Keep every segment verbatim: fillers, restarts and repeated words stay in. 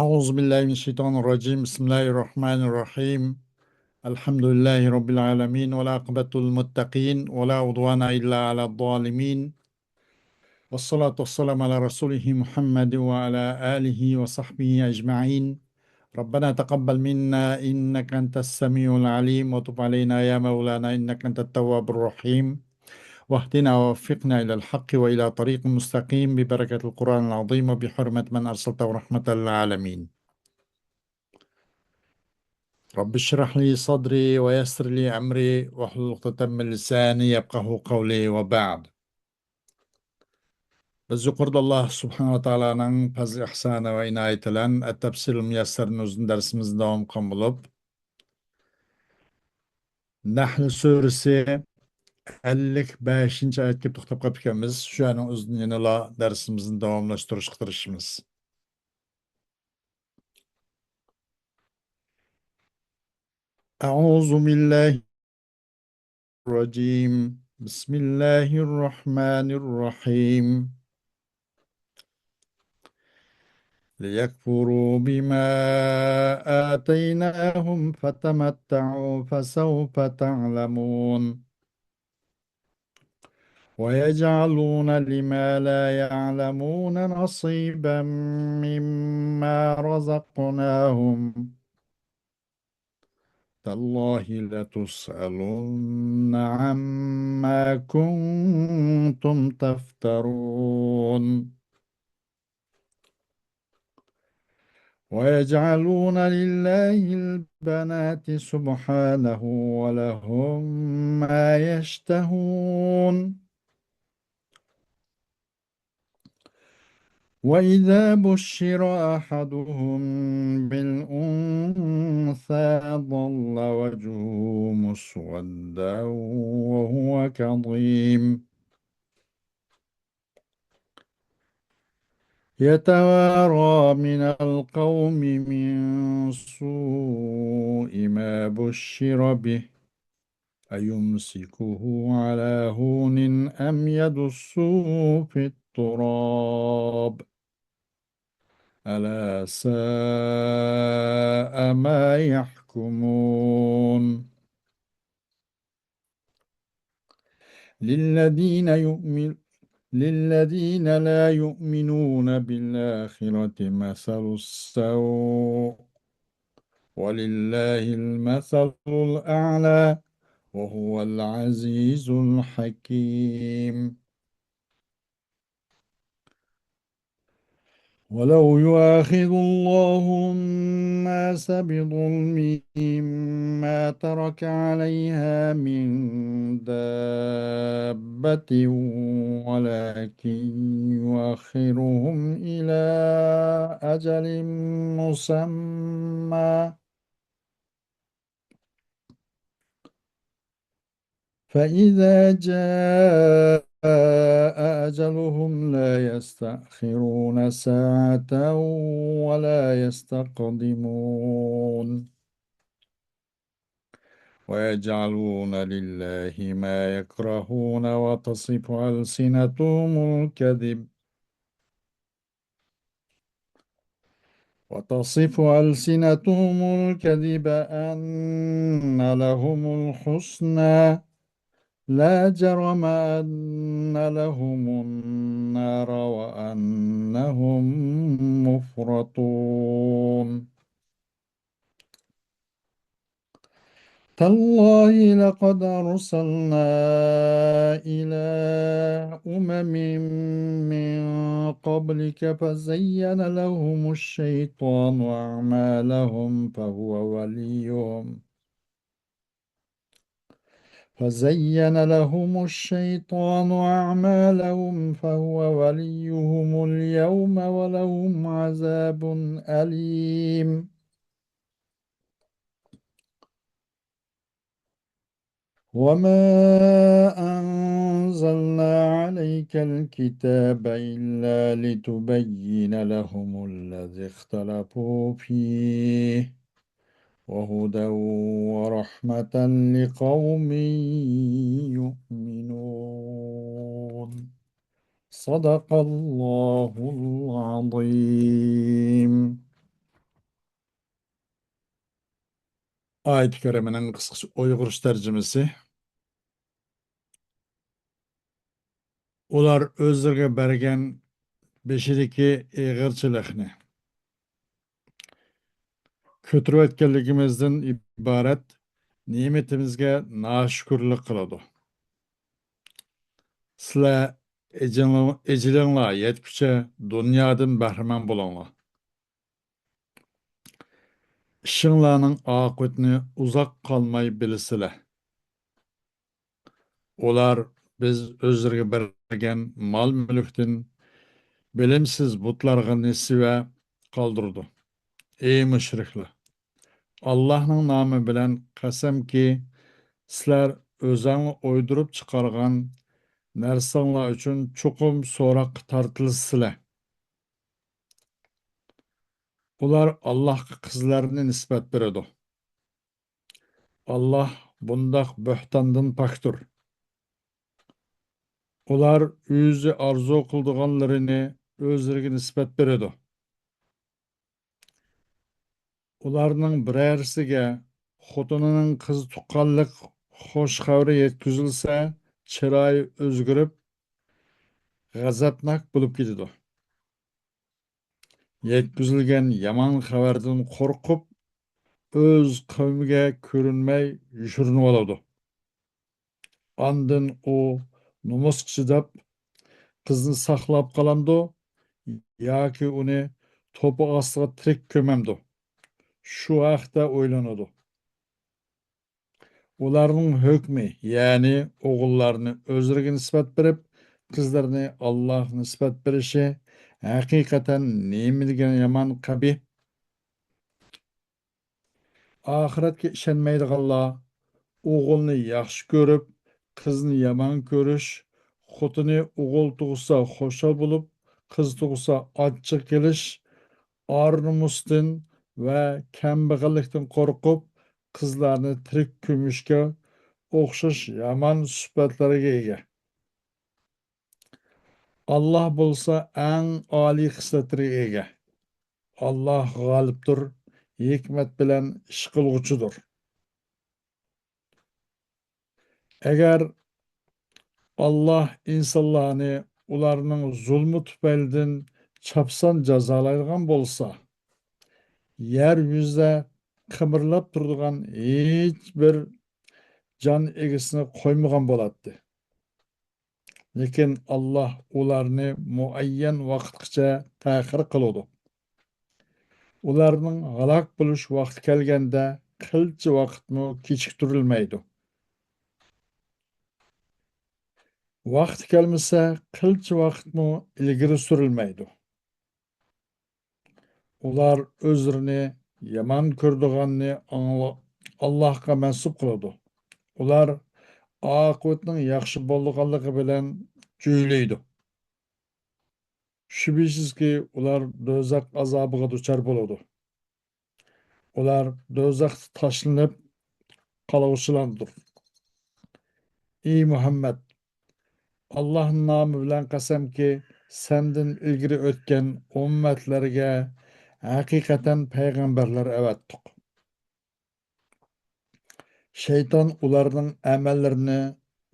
أعوذ بالله من الشيطان الرجيم. بسم الله الرحمن الرحيم. الحمد لله رب العالمين، والعاقبة للمتقين، ولا عدوان إلا على الظالمين. والصلاة والسلام على رسوله محمد وعلى آله وصحبه أجمعين. ربنا تقبل منا إنك أنت السميع العليم، وتب علينا يا مولانا إنك أنت التواب الرحيم، واهدنا ووفقنا إلى الحق وإلى طريق مستقيم ببركة القرآن العظيم وبحرمة من أرسلته رحمة للعالمين. رب اشرح لي صدري ويسر لي أمري واحلل عقدة من لساني يفقهوا قولي وبعد. بىز يۇقىرىدا ئاللا سۇبھانەھۇ ۋە تائالانىڭ پەزلى ئىھسانى ۋە ئىنايىتى بىلەن ئەت-تەپسىرۇل مۇيەسسەرنى ئۆزىدىن دەرسىمىزنى داۋام قىلغان بولۇپ، نەھل سۈرىسى ئەللىك بەشىنچى ئايەتكە توختاپ قاپتىكەنمىز. شۇ ئايەتنىڭ ئۆزىدىن يەنىلا دەرسىمىزنى داۋاملاشتۇرۇشقا تىرىشىمىز. أعوذ بالله الرجيم. بسم الله الرحمن الرحيم. ليكفروا بما آتيناهم فتمتعوا فسوف تعلمون. ويجعلون لما لا يعلمون نصيبا مما رزقناهم. تالله لتسألن عما كنتم تفترون. ويجعلون لله البنات سبحانه ولهم ما يشتهون. وإذا بشر أحدهم بالأنثى ظل وجهه مسودا وهو كظيم. يتوارى من القوم من سوء ما بشر به أيمسكه على هون أم يدسه في التراب ألا ساء ما يحكمون. للذين يؤمن للذين لا يؤمنون بالآخرة مثل السوء ولله المثل الأعلى وهو العزيز الحكيم. ولو يؤاخذ الله الناس بظلمهم ما ترك عليها من دابة ولكن يؤخرهم إلى أجل مسمى فإذا جاء أجلهم لا يستأخرون ساعة ولا يستقدمون. ويجعلون لله ما يكرهون وتصف ألسنتهم الكذب وتصف ألسنتهم الكذب أن لهم الحسنى لا جرم أن لهم النار وأنهم مفرطون. تالله لقد أرسلنا إلى أمم من قبلك فزين لهم الشيطان أعمالهم فهو وليهم فزين لهم الشيطان أعمالهم فهو وليهم اليوم ولهم عذاب أليم. وما أنزلنا عليك الكتاب إلا لتبين لهم الذي اختلفوا فيه وهدى ورحمة لقوم يؤمنون. صدق الله العظيم. ئايەت-ى كەرىمىنىڭ قىسقىچە ئۇيغۇرچە تەرجىمىسى. ئۇلار ئۆزلىرىگە بەرگەن بېشىدىكى ئېغىرچىلىقنى كۆتۈرۈۋەتكەنلىكىمىزدىن ئىبارەت نېمىتىمىزگە ناشۈكۈرلۈك قىلىدۇ. سىلەر ئەجىلىڭ-، ئەجىلىڭلار يەتكۈچە دۇنيادىن بەھرىمەن بولۇڭلار. ئىشىڭلارنىڭ ئاقىۋىتىنى ئۇزاق قالماي بىلىسىلەر. ئۇلار بىز ئۆزلىرىگە بەرگەن مال-مۈلۈكتىن بىلىمسىز بۇتلارغا نېسىۋە قالدۇرىدۇ. ئەي مۇشرىكلار! ئاللاھنىڭ نامى بىلەن قەسەمكى، سىلەر ئۆزەڭلار ئويدۇرۇپ چىقارغان نەرسەڭلار ئۈچۈن چوقۇم سوراققا تارتىلىسىلەر. ئۇلار ئاللاھقا قىزلارنى نىسبەت بېرىدۇ. ئاللاھ بۇنداق بۆھتاندىن پاكتۇر. ئۇلار ئۆزى ئارزۇ قىلىدىغانلىرىنى ئۆزلىرىگە نىسبەت بېرىدۇ. ئۇلارنىڭ بىرەرسىگە خوتۇنىنىڭ قىز تۇغقانلىق خۇش خەۋىرى يەتكۈزۈلسە، چىرايى ئۆزگىرىپ، غەزەپناك بولۇپ كېتىدۇ. يەتكۈزۈلگەن يامان خەۋەردىن قورقۇپ، ئۆز قەۋمىگە كۆرۈنمەي يوشۇرۇنۇۋالىدۇ. ئاندىن ئۇ نومۇسقا چىداپ، قىزنى ساقلاپ قالامدۇ ياكى ئۇنى توپا ئاستىغا تىرىك كۆمەمدۇ؟ شۇ ھەقتە ئويلىنىدۇ. ئۇلارنىڭ ھۆكمى، يەنى ئوغۇللارنى ئۆزلىرىگە نىسبەت بېرىپ، قىزلىرىنى ئاللاھقا نىسبەت بېرىشى ھەقىقەتەن نېمىدېگەن يامان قەبىھ! ئاخىرەتكە ئىشەنمەيدىغانلار ئوغۇلنى ياخشى كۆرۈپ، قىزنى يامان كۆرۈش، خوتۇنى ئوغۇل تۇغسا خۇشال بولۇپ، قىز تۇغسا ئاچچىق كېلىش، ئار-نومۇستىن ۋە كەمبەغەللىكتىن قورقۇپ، قىزلارنى تىرىك كۆمۈشكە ئوخشاش يامان سۈپەتلەرگە ئىگە. ئاللاھ بولسا ئەڭ ئالىي خىسلەتلەرگە ئىگە. ئاللاھ غالىبتۇر، ھېكمەت بىلەن ئىش قىلغۇچىدۇر. ئەگەر ئاللاھ ئىنسانلارنى ئۇلارنىڭ زۇلمى تۈپەيلىدىن چاپسان جازالايدىغان بولسا، يەر يۈزىدە قىمىرلاپ تۇرىدىغان ھېچ بىر جان ئىگىسىنى قويمىغان بولاتتى. لېكىن ئاللاھ ئۇلارنى مۇئەييەن ۋاقىتقىچە تەخىر قىلىدۇ. ئۇلارنىڭ ھالاك بولۇش ۋاقتى كەلگەندە قىلچە ۋاقىتمۇ كېچىكتۈرۈلمەيدۇ. ۋاقتى كەلمىسە، قىلچە ۋاقىتمۇ ئىلگىرى سۈرۈلمەيدۇ. ئۇلار ئۆزلىرىنى يامان كۆرىدىغاننى ئاڭلا-، ئاللاھقا مەنسۇپ قىلىدۇ. ئۇلار ئاقىۋىتىنىڭ ياخشى بولىدىغانلىقى بىلەن جۆيلەيدۇ. شۈبھىسىزكى، ئۇلار دوزاخ ئازابىغا دۇچار بولىدۇ. ئۇلار دوزاختا تاشلىنىپ قالغۇچىلاردۇر. ئى مۇھەممەد! ئاللاھنىڭ نامى بىلەن قەسەمكى، سەندىن ئىلگىرى ئۆتكەن ئۈممەتلەرگە ھەقىقەتەن پەيغەمبەرلەر ئەۋەتتۇق. شەيتان ئۇلارنىڭ ئەمەللىرىنى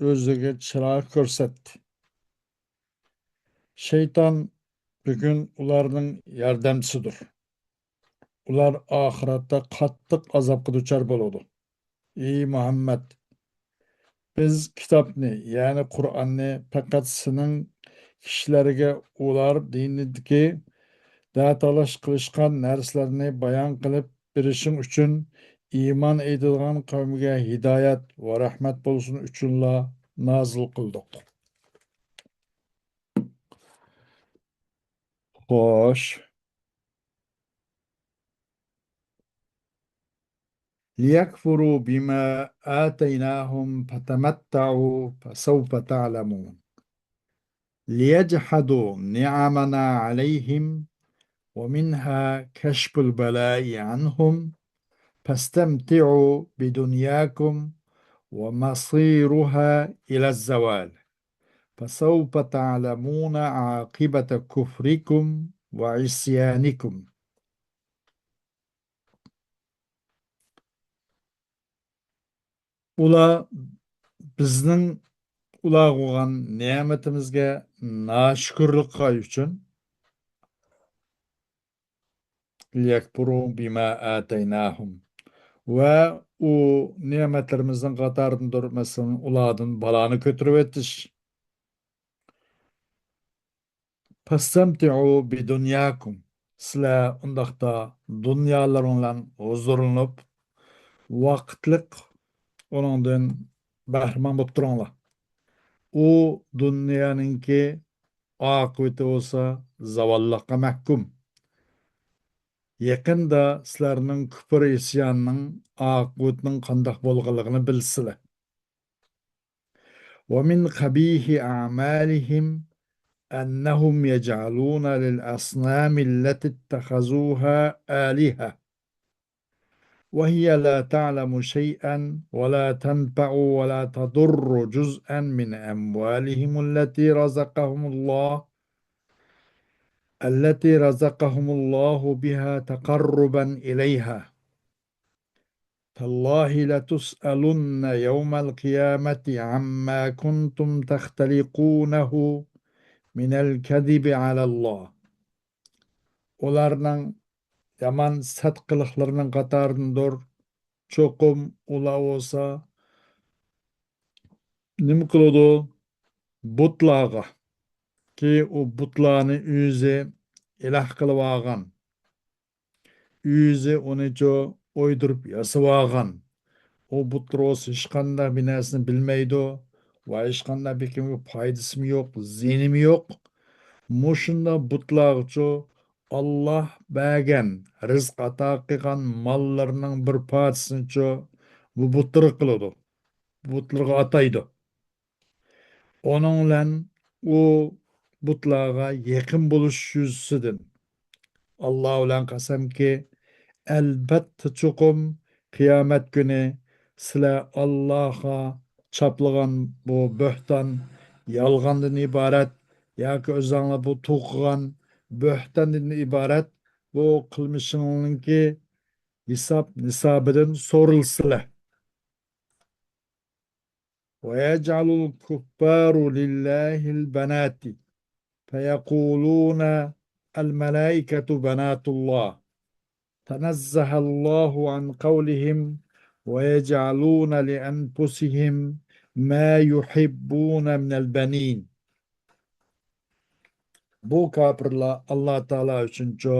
ئۆزىگە چىرايلىق كۆرسەتتى. شەيتان بۈگۈن ئۇلارنىڭ ياردەمچىسىدۇر. ئۇلار ئاخىرەتتە قاتتىق ئازابقا دۇچار بولىدۇ. ئى مۇھەممەد! بىز كىتابنى، يەنى قۇرئاننى پەقەت سېنىڭ كىشىلەرگە ئۇلار دىنىدىكى دەتالاش قىلىشقان نەرسىلەرنى بايان قىلىپ بېرىشىڭ ئۈچۈن، ئىمان ئېيتىدىغان قەۋمگە ھىدايەت ۋە رەھمەت بولسۇن ئۈچۈنلا نازىل قىلدۇق. خوش. ليكفروا بما آتيناهم فتمتعوا فسوف تعلمون. ليجحدوا نعمنا عليهم ومنها كشف البلاء عنهم فاستمتعوا بدنياكم ومصيرها إلى الزوال فسوف تعلمون عاقبة كفركم وعصيانكم. ئۇلار بىزنىڭ ئۇلارغا قىلغان نېمىتىمىزگە ناشۈكۈرلۈك قىلغان ئۈچۈن، ليكفروا بما آتيناهم، ۋە ئۇ نېمەتلىرىمىزنىڭ قاتارىدىندۇر، مەسىلەن، ئۇلاردىن بالانى كۆتۈرۈۋېتىش. فاستمتعوا بدنياكم، سىلەر ئۇنداقتا دۇنيالىرىڭ بىلەن ھۇزۇرلىنىپ، ۋاقىتلىق ئۇنىڭدىن بەھرىمەن بولۇپ تۇرۇڭلار. ئۇ دۇنيانىڭكى ئاقىۋىتى بولسا زاۋاللىققا مەھكۇم. يېقىندا سىلەرنىڭ كۇپر ئىسياننىڭ ئاقىۋىتىنىڭ قانداق بولغانلىقىنى بىلىسىلەر. ومن قبيح أعمالهم أنهم يجعلون للأصنام التي اتخذوها آلهة وهي لا تعلم شيئا ولا تنفع ولا تضر جزءا من أموالهم التي رزقهم الله التي رزقهم الله بها تقربا إليها تالله لتسألن يوم القيامة عما كنتم تختلقونه من الكذب على الله. ئۇلارنىڭ يامان سەت قىلىقلىرىنىڭ قاتارىدىندۇر. چوقۇم ئۇلار بولسا نېمە قىلىدۇ؟ بۇتلارغا، كى ئۇ بۇتلارنى ئۆزى ئىلاھ قىلىۋالغان، ئۆزى ئۇنىچۇ ئويدۇرۇپ ياسىۋالغان. ئۇ بۇتلار بولسا ھېچقانداق بىر نەرسىنى بىلمەيدۇ ۋە ھېچقانداق بىر كىمگە پايدىسىمۇ يوق، زىيىنىمۇ يوق. مۇشۇنداق بۇتلارغىچۇ ئاللاھ بەرگەن، رىزىق ئاتا قىلغان ماللىرىنىڭ بىر پارچىسىنىچۇ بۇ بۇتلارغا قىلىدۇ، بۇتلارغا ئاتايدۇ. ئۇنىڭ بىلەن ئۇ بۇتلارغا يېقىن بولۇش يۈزىسىدىن، ئاللاھ بىلەن قەسەمكى، ئەلبەتتە چوقۇم قىيامەت كۈنى سىلەر ئاللاھقا چاپلىغان بۇ بۆھتان يالغاندىن ئىبارەت ياكى ئۆزۈڭلار بۇ توقۇغان بۆھتاندىن ئىبارەت بۇ قىلمىشىڭلارنىڭكى ھېساب نىسابىدىن سورىلىسىلەر. ويجعل الكفار لله البنات فيقولون الملائكة بنات الله تنزه الله عن قولهم ويجعلون لأنفسهم ما يحبون من البنين. بۇ كاپىرلار ئاللاھ تائالا ئۈچۈنچۇ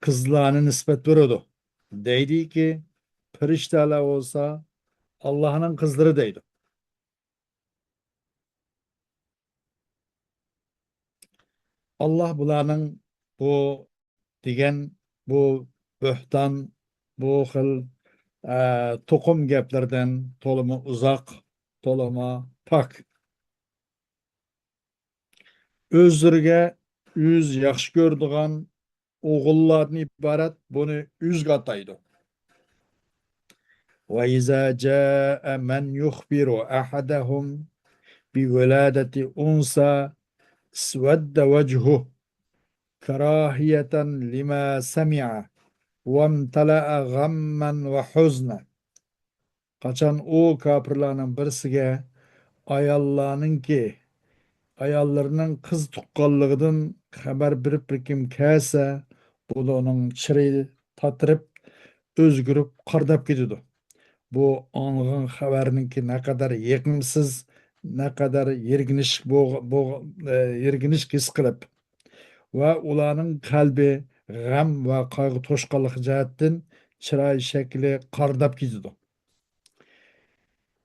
قىزلارنى نىسبەت بېرىدۇ. دەيدىكى، پەرىشتەلەر بولسا ئاللاھنىڭ قىزلىرى دەيدۇ. ئاللاھ بۇلارنىڭ بۇ دېگەن بۇ بۆھتان، بۇ خىل، ئە، توقۇم گەپلەردىن تولىمۇ ئۇزاق، تولىمۇ پاك. ئۆزلىرىگە ئۆزى ياخشى كۆرىدىغان ئوغۇللاردىن ئىبارەت بۇنى ئۆزىگە ئاتايدۇ. وإذا جاء من يخبر أحدهم بولادة أنثى اسود وجهه كراهية لما سمع وامتلأ غما وحزنا. قاچان ئۇ كاپىرلارنىڭ بىرسىگە ئاياللارنىڭكى، ئاياللىرىنىڭ قىز تۇغقانلىقىدىن خەۋەر بېرىپ بىر كىم كەلسە، بۇ ئۇنىڭ چىرى تاتىرىپ، ئۆزگىرىپ، قارىداپ كېتىدۇ. بۇ ئاڭلىغان خەۋەرنىڭكى نەقەدەر يېقىمسىز، نەقەدەر يىرگىنىش بولغ-، بولغ-، ئە، يىرگىنىش ھېس قىلىپ، ۋە ئۇلارنىڭ قەلبى غەم ۋە قايغۇ توشقانلىقى جەھەتتىن چىراي شەكلى قارىداپ كېتىدۇ.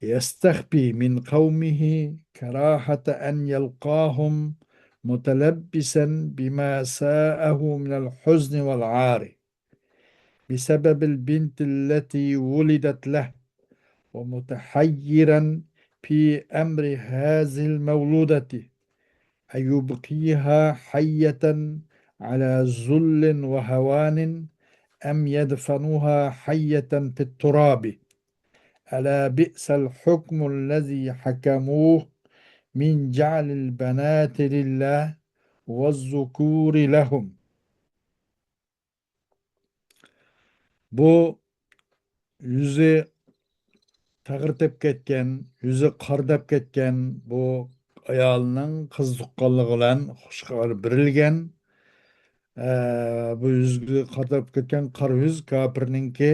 يستخفي من قومه كراهة أن يلقاهم متلبسا بما ساءه من الحزن والعار بسبب البنت التي ولدت له، ومتحيرا في أمر هذه المولودة أيبقيها حية على ذل وهوان أم يدفنها حية في التراب. ألا بئس الحكم الذي حكموه من جعل البنات لله والذكور لهم. بۇ يۈزى تەغرىتىپ كەتكەن، يۈزى قارىداپ كەتكەن بۇ ئايالنىڭ قىز تۇغقانلىقى بىلەن خۇش خەۋەر بېرىلگەن. ئە، بۇ يۈزى قارىداپ كەتكەن قارا يۈز كاپىرنىڭكى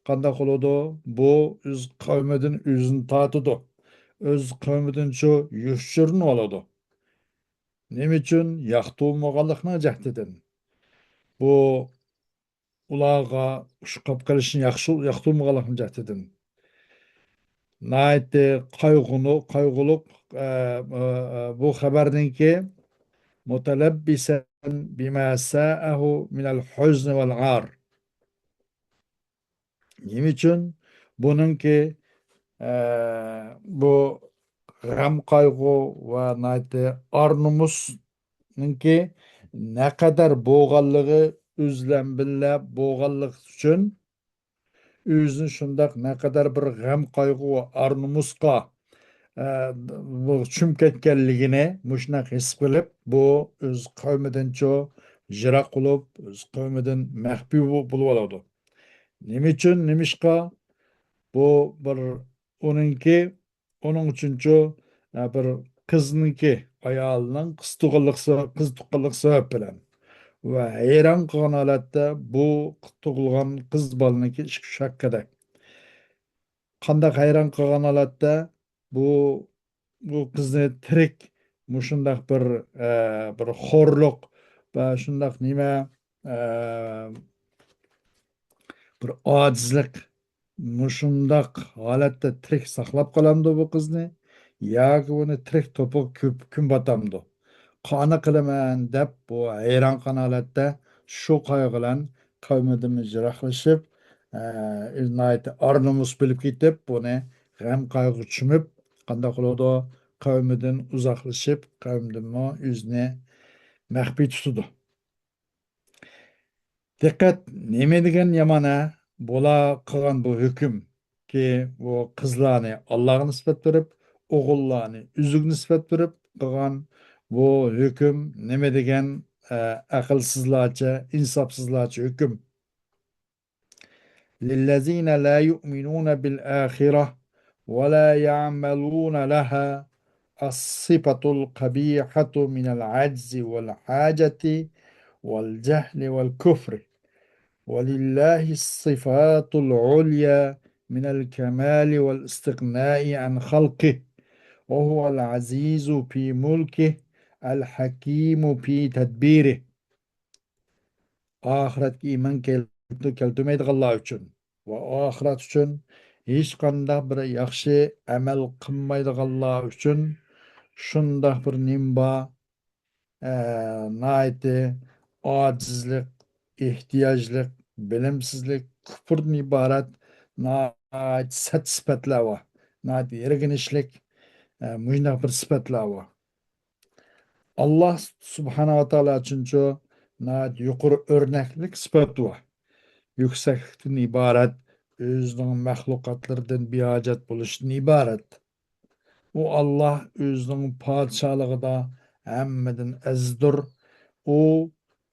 قانداق بولىدۇ؟ بۇ ئۆز قەۋمىدىن ئۆزىنى تارتىدۇ. ئۆز قەۋمىدىنچۇ يوشۇرۇنۇۋالىدۇ. نېمە ئۈچۈن؟ ياقتۇرمىغانلىقنىڭ جەھىتىدىن. بۇ ئۇلارغا ئۇشقاپ قېلىشنى ياخشى، ياقتۇرمىغانلىقنىڭ جەھىتىدىن. ناھايىتى قايغۇنى-، قايغۇلۇق، ئە، ئە، ئە، بۇ خەۋەرنىڭكى مۇتەلەببىسەن بىما سائەھۇ مىنەل ھۇزنى ۋەل ئار. نېمە ئۈچۈن؟ بۇنىڭكى، ئە، بۇ غەم-قايغۇ ۋە ناھايىتى ئار-نومۇسنىڭكى نەقەدەر بولغانلىقى، ئۆزى بىلەن بىللە بولغانلىقى ئۈچۈن، ئۆزىنى شۇنداق نەقەدەر بىر غەم-قايغۇ ۋە ئار-نومۇسقا، ئە، بۇ چۆمۈپ كەتكەنلىكىنى مۇشۇنداق ھېس قىلىپ، بۇ ئۆز قەۋمىدىنچۇ يىراق بولۇپ، ئۆز قەۋمىدىن مەخپىي بو-، بولۇۋالىدۇ. نېمە ئۈچۈن، نېمىشقا؟ بۇ بىر ئۇنىڭكى، ئۇنىڭ ئۈچۈنچۇ، ئە، بىر قىزنىڭكى، ئايالنىڭ قىز تۇغقانلىق سە-، قىز تۇغقانلىق سەۋەب بىلەن ۋە ھەيران قالغان ھالەتتە بۇ تۇغۇلغان قىز بالىنىڭكى ئىككى ئۈچ ھەققىدە. قانداق ھەيران قالغان ھالەتتە بۇ، بۇ قىزنى تىرىك مۇشۇنداق بىر، ئە، بىر خورلۇق ۋە شۇنداق نېمە، ئە، بىر ئاجىزلىق، مۇشۇنداق ھالەتتە تىرىك ساقلاپ قالامدۇ بۇ قىزنى؟ ياكى ئۇنى تىرىك توپىغا كۆپ-، كۆمۈۋاتامدۇ؟ قانداق قىلىمەن دەپ، بۇ ھەيران قالغان ھالەتتە شۇ قايغۇ بىلەن قەۋمىدىن يىراقلىشىپ، ئە، ناھايىتى ئار-نومۇس بىلىپ كېتىپ، بۇنى غەم-قايغۇغا چۆمۈپ، قانداق قىلىدۇ؟ قەۋمىدىن ئۇزاقلىشىپ، قەۋمىدىنمۇ ئۆزىنى مەخپىي تۇتىدۇ. دىققەت، نېمە دېگەن يامان ھە؟ بۇلار قىلغان بۇ ھۆكۈمكى، بۇ قىزلارنى ئاللاغا نىسبەت بېرىپ، ئوغۇللارنى ئۆزىگە نىسبەت بېرىپ قىلغان بۇ ھۆكۈم نېمە دېگەن، ئە، ئەقىلسىزلارچە، ئىنساپسىزلارچە ھۆكۈم. للذين لا يؤمنون بالآخرة ولا يعملون لها الصفة القبيحة من العجز والحاجة والجهل والكفر، ولله الصفات العليا من الكمال والاستغناء عن خلقه، وهو العزيز في ملكه، الحكيم في تدبيره. ئاخىرەتكە ئىمان كەلتۈرمەيدىغانلار ئۈچۈن ۋە ئاخىرەت ئۈچۈن ھېچقانداق بىر ياخشى ئەمەل قىلمايدىغانلار ئۈچۈن شۇنداق بىر نېمە بار، ئە، ناھايىتى ئاجىزلىق، ئېھتىياجلىق، بىلىمسىزلىك، كۇپۇردىن ئىبارەت ناھايىتى سەت سۈپەتلەر بار. ناھايىتى يىرگىنچلىك، ئە، مۇشۇنداق بىر سۈپەتلەر بار. ئاللا سۇبھانەھۇ ۋە تائالا ئۈچۈنچۇ ناھايىتى يۇقىرى ئۆرنەكلىك سۈپەت بار. يۈكسەكلىكتىن ئىبارەت، ئۆزىنىڭ مەخلۇقاتلىرىدىن بىھاجەت بولۇشتىن ئىبارەت. ئۇ ئاللا ئۆزىنىڭ پادىشاھلىقىدا ھەممىدىن ئەزىزدۇر. ئۇ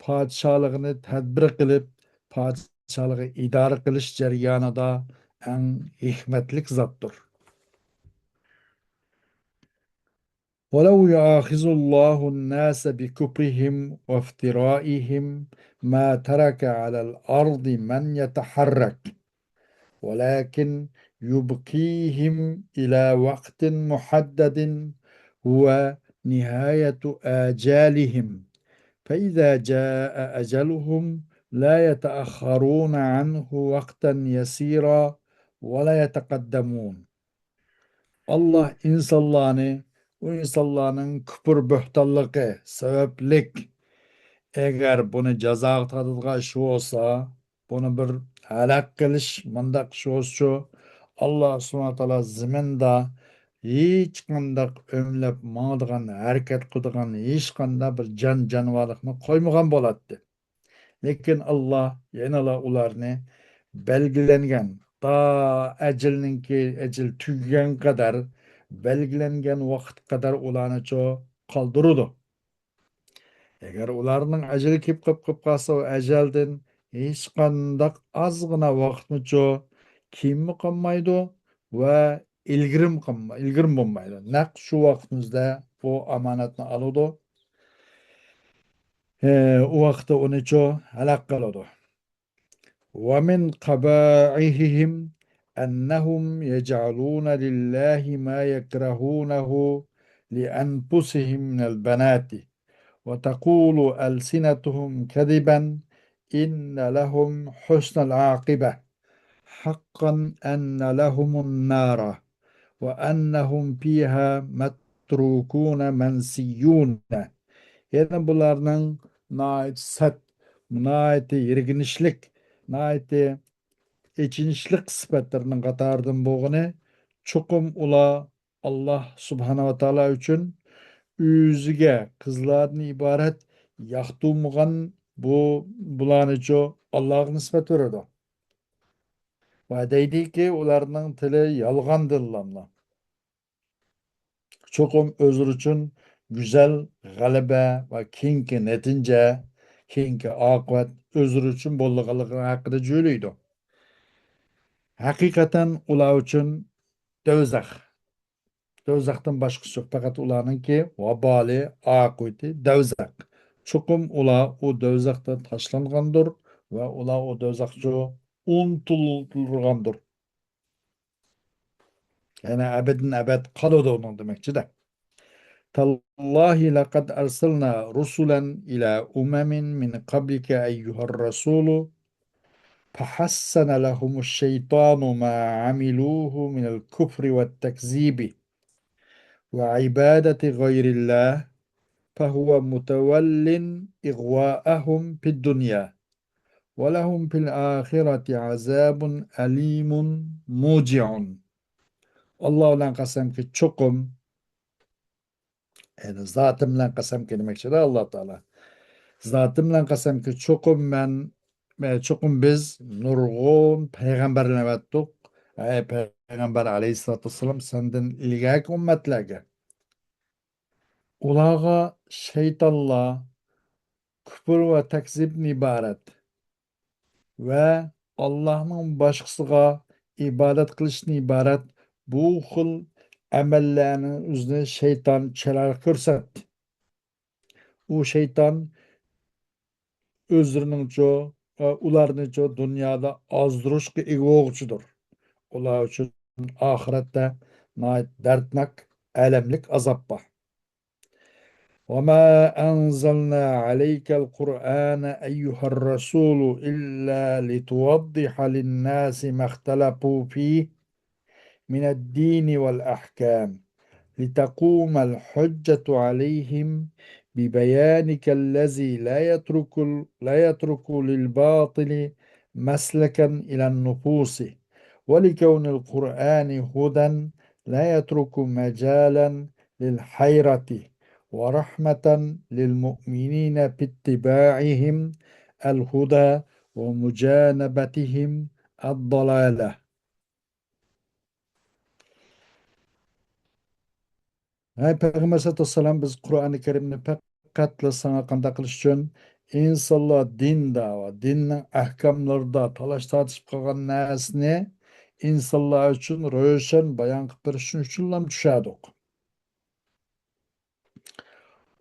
پادىشاھلىقىنى تەدبىر قىلىپ، پادىشاھلىقى ئىدارە قىلىش جەريانىدا ئەڭ ھېكمەتلىك زاتتۇر. ولو يؤاخذ الله الناس بكفرهم وافترائهم ما ترك على الأرض من يتحرك، ولكن يبقيهم إلى وقت محدد هو نهاية آجالهم، فإذا جاء أجلهم لا يتأخرون عنه وقتا يسيرا ولا يتقدمون. ئاللا ئىنسانلارنى، ئۇ ئىنسانلارنىڭ كۇپۇر بۆھتانلىقى سەۋەبلىك، ئەگەر بۇنى جازاغا تارتىدىغان ئىش بولسا، بۇنى بىر ھالاك قىلىش، مۇنداق ئىش بولسىچۇ، ئاللا سۇبھانەھۇ ۋە تائالا زېمىندا ھېچقانداق ئۆمىلەپ ماڭىدىغان، ھەرىكەت قىلىدىغان ھېچقانداق بىر جان-جانىۋارلىقنى قويمىغان بولاتتى. لېكىن ئاللا يەنىلا ئۇلارنى بەلگىلەنگەن، تا ئەجىلنىڭكى، ئەجىل تۈگىگەن قەدەر، بەلگىلەنگەن ۋاقىت قەدەر ئۇلارنىچۇ قالدۇرىدۇ. ئەگەر ئۇلارنىڭ ئەجىلى كېلىپ قېلىپ قالسا، ئۇ ئەجەلدىن ھېچقانداق ئازغىنا ۋاقىتمۇچۇ كېيىنمۇ قالمايدۇ، ۋە ئىلگىرىم قىلما-، ئىلگىرىم بولمايدۇ. نەق شۇ ۋاقىتنىڭ ئۆزىدە ئۇ ئامانەتنى ئالىدۇ. ئى، ئۇ ۋاقىتتا ئۇنىچۇ ھالاك قىلىدۇ. ومن قبائحهم أنهم يجعلون لله ما يكرهونه لأنفسهم من البنات وتقول ألسنتهم كذبا إن لهم حسن العاقبة حقا أن لهم النار وأنهم فيها متروكون منسيون. يەنە بۇلارنىڭ ناھايىتى سەت، ناھايىتى يىرگىنچلىك، ناھايىتى ئېچىنىشلىق سۈپەتلىرىنىڭ قاتارىدىن بولغىنى، چوقۇم ئۇلار ئاللاھ سۇبھانەھۇ ۋە تائالا ئۈچۈن ئۆزىگە قىزلاردىن ئىبارەت ياقتۇرمىغان بۇ، بۇلارنىچۇ ئاللاھقا نىسبەت بېرىدۇ. ۋە دەيدىكى، ئۇلارنىڭ تىلى يالغان دىللاملا. چوقۇم ئۆزلىرى ئۈچۈن گۈزەل غەلىبە ۋە كېيىنكى نەتىجە، كېيىنكى ئاقىۋەت ئۆزلىرى ئۈچۈن بولىدىغانلىقى ھەققىدە جۆيلەيدۇ. ھەقىقەتەن ئۇلار ئۈچۈن دوزاخ. دوزاختىن باشقىسى يوق. پەقەت ئۇلارنىڭكى ۋابالى، ئاقىۋىتى دوزاخ. چوقۇم ئۇلار ئۇ دوزاختا تاشلانغاندۇر ۋە ئۇلار ئۇ دوزاخچۇ ئۇنتۇلدۇرغاندۇر. يەنى ئەبەدىن ئەبەد قالىدۇ ئۇنىڭ دېمەكچىدە. تاللاھى لەقەد ئەرسەلنا رۇسۇلەن ئىلە ئۇمەمىن مىن قەبلىكە ئەييۇھەر رەسۇلۇ فەھەسسەنە لەھۇمۇش شەيتانۇ ما ئەمىلۇھۇ مىنەل كۇفرى ۋەت تەكزىبى ۋە ئىبادەتى غەيرىللاھ فەھۇۋە مۇتەۋەللىن ئىغۋائەھۇم فىد دۇنيا ولهم في الآخرة عذاب أليم موجع. ئاللا بىلەن قەسەمكى، چوقۇم، يەنى زاتىم بىلەن قەسەمكى دېمەكچىدە ئاللا تائالا. زاتىم بىلەن قەسەمكى، چوقۇم مەن، چوقۇم بىز نۇرغۇن پەيغەمبەرلەرنى ئەۋەتتۇق. ئەي پەيغەمبەر ئەلەيھىسسالاتۇ ۋەسسالام، سەندىن ئىلگەركى ئۈممەتلەرگە. ئۇلارغا شەيتانلار كۇپۇر ۋە تەكزىبتىن ئىبارەت ۋە ئاللاھنىڭ باشقىسىغا ئىبادەت قىلىشتىن ئىبارەت بۇ خىل ئەمەللەرنىڭ ئۆزىنى شەيتان چىرايلىق كۆرسەتتى. ئۇ شەيتان ئۆزلىرىنىڭچۇ، ئۇلارنىچۇ دۇنيادا ئازدۇرۇشقا ئىگە بولغۇچىدۇر. ئۇلار ئۈچۈن ئاخىرەتتە ناھايىتى دەردناك، ئەلەملىك ئازاب بار. وما أنزلنا عليك القرآن أيها الرسول إلا لتوضح للناس ما اختلفوا فيه من الدين والأحكام لتقوم الحجة عليهم ببيانك الذي لا يترك، لا يترك للباطل مسلكا إلى النفوس ولكون القرآن هدى لا يترك مجالا للحيرة ورحمة للمؤمنين في اتباعهم الهدى ومجانبتهم الضلالة. ھەي پەيغەمبەر سەللەللاھۇ ئەلەيھى ۋەسەللەم، بىز قۇرئانى كەرىمنى پەقەتلا ساڭا قانداق قىلىش ئۈچۈن؟ ئىنسانلار دىندا ۋە دىننىڭ ئەھكاملىرىدا تالاش تارتىشىپ قالغان نەرسىنى ئىنسانلار ئۈچۈن روشەن بايان قىلىپ بېرىش ئۈچۈنلا چۈشەردۇق.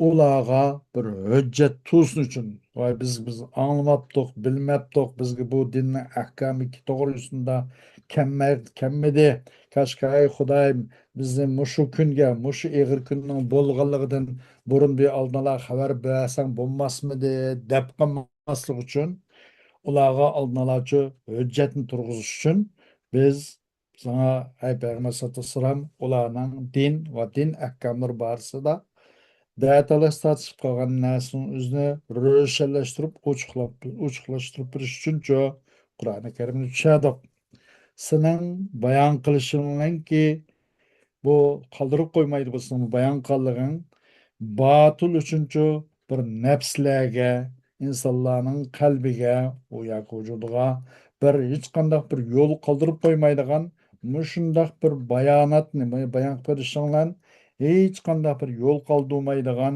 ئۇلارغا بىر ھۆججەت تۇرسۇن ئۈچۈن، ۋاي بىز، بىز ئاڭلىماپتۇق، بىلمەپتۇق، بىزگە بۇ دىننىڭ ئەھكامى توغرىسىندا كەممەي-، كەممىدى. كاشكى، ھەي خۇدايىم، بىزنى مۇشۇ كۈنگە، مۇشۇ ئېغىر كۈننىڭ بولغانلىقىدىن بۇرۇن بىر ئالدىنلا خەۋەر بەرسەڭ بولماسمىدى، دەپ قالماسلىق ئۈچۈن، ئۇلارغا ئالدىنلاچۇ ھۆججەتنى تۇرغۇزۇش ئۈچۈن بىز ساڭا، ئەي پەيغەمبەر سەللەللاھۇ ئەلەيھى ۋەسەللەم، ئۇلارنىڭ دىن ۋە دىن ئەھكاملىرى بارىسىدا دەتالاش تارتىشىپ قالغان نەرسىنىڭ ئۆزىنى روشەنلەشتۈرۈپ، ئوچۇقلاپ، ئوچۇقلاشتۇرۇپ بېرىش ئۈچۈنچۇ قۇرئانى كەرىمنى چۈشەردۇق. سېنىڭ بايان قىلىشىڭ بىلەنكى بۇ قالدۇرۇپ قويمايدۇ، بۇ سېنىڭ بايان قىلغىنىڭ باتىل ئۈچۈنچۇ بىر نەپسلەرگە، ئىنسانلارنىڭ قەلبىگە، ئۇ ياكى ۋۇجۇدىغا بىر ھېچقانداق بىر يول قالدۇرۇپ قويمايدىغان مۇشۇنداق بىر باياناتنى، بايان قىلىپ بېرىشىڭلار ھېچقانداق بىر يول قالدۇرمايدىغان،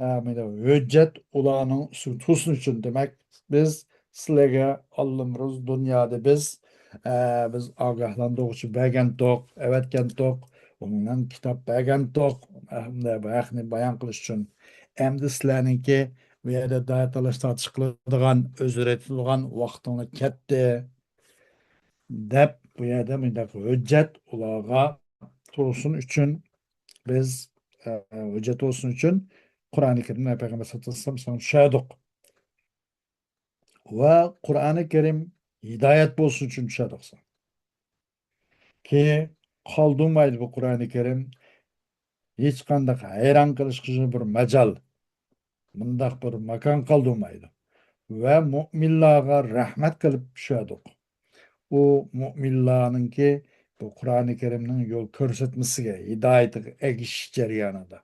ئە، مانا ھۆججەت ئۇلارنىڭ ئۈستىگە تۇرسۇن ئۈچۈن، دېمەك، بىز سىلەرگە ئاللىمىرىز دۇنيادا بىز ئە، بىز ئاگاھلاندۇرغۇچى بەرگەنتۇق، ئەۋەتكەنتۇق، ئۇنىڭ كىتاب بەرگەنتۇق، ئە، بۇ ھەقنى بايان قىلىش ئۈچۈن. ئەمدى سىلەرنىڭكى بۇ يەردە دائىر تالاش تارتىش قىلىدىغان، ئۆزرە ئېيتىلغان ۋاقتىڭلار كەتتى، دەپ، بۇ يەردە مۇنداق ھۆججەت ئۇلارغا تۇرسۇن ئۈچۈن بىز، ئە، ھۆججەت بولسۇن ئۈچۈن قۇرئانى كەرىمنى پەيغەمبەر سەللەللاھۇ ئەلەيھى ۋەسەللەم چۈشەردۇق. ۋە قۇرئانى كەرىم ھىدايەت بولسۇن ئۈچۈن چۈشەردۇق. كېيىن قالدۇرمايدۇ بۇ قۇرئانى كەرىم. ھېچقانداق ھەيران قېلىشقا بىر ماجال، مۇنداق بىر ماكان قالدۇرمايدۇ. ۋە مۇئمىنلارغا رەھمەت قىلىپ چۈشەردۇق. ئۇ مۇئمىنلارنىڭكى بۇ قۇرئانى كەرىمنىڭ يول كۆرسەتمىسىگە، ھىدايىتىگە ئەگىشىش جەريانىدا.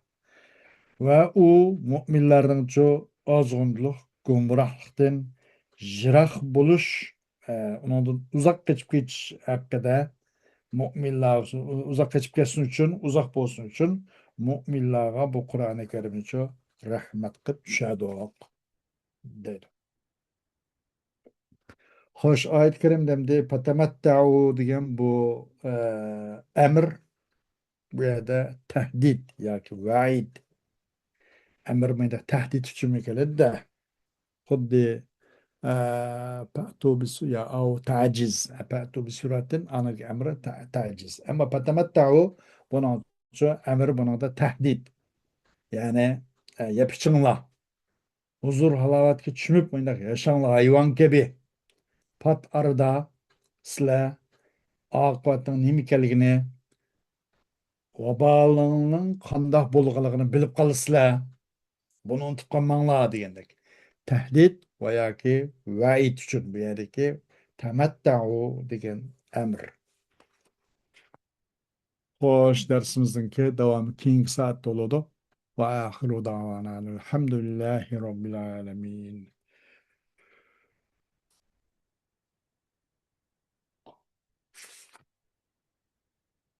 ۋە ئۇ مۇئمىنلارنىڭچۇ ئازغۇنلۇق، گۇمراھلىقتىن يىراق بولۇش، ئە، ئۇنىڭدىن ئۇزاق قېچىپ كېتىش ھەققىدە، مۇئمىنلار ئۇزاق قېچىپ كەتسۇن ئۈچۈن، ئۇزاق بولسۇن ئۈچۈن، مۇئمىنلارغا بۇ قۇرئانى كەرىمنىچۇ رەھمەت قىلىپ چۈشەردۇق، دەيدۇ. خوش، ئايەت كەرىمدە ئەمدى «پەتەمەتتەئۇ» دېگەن بۇ، ئە، ئەمر، بۇ يەردە تەھدىت ياكى ۋەئىد. ئەمر مۇنداق تەھدىت ئۈچۈنمۇ كېلىدۇ-دە. خۇددى، ئە، پەتۇ بىسۇ-، يا ئاۋ تەجىز. ئە، پەتۇ بىسۇرەتىن، ئانىڭ ئەمرى تە-، تەجىز. ئەمما «پەتەمەتتەئۇ» بۇنىڭچۇ ئەمر، بۇنىڭدا تەھدىت. يەنى، ئە، يەپ ئىچىڭلار. ھۇزۇر ھالاۋەتكە چۆمۈپ مۇنداق ياشاڭلار ھايۋان كەبى. پات ئارىدا سىلەر ئاقىۋەتنىڭ نېمە ئىكەنلىكىنى، ۋابالىڭنىڭ قانداق بولغانلىقىنى بىلىپ قالىسىلەر. بۇنى ئۇنتۇپ قالماڭلار دېگەندەك. تەھدىت ۋە ياكى ۋەئىد ئۈچۈن بۇ يەردىكى «تەمەتتەئۇ» دېگەن ئەمر. خوش، دەرسىمىزنىڭكى داۋامى كېيىنكى سائەتتە بولىدۇ. ۋە ئاخىرۇ دەئۋانا ئەلھەمدۇلىللاھى رەببىل ئالەمىن.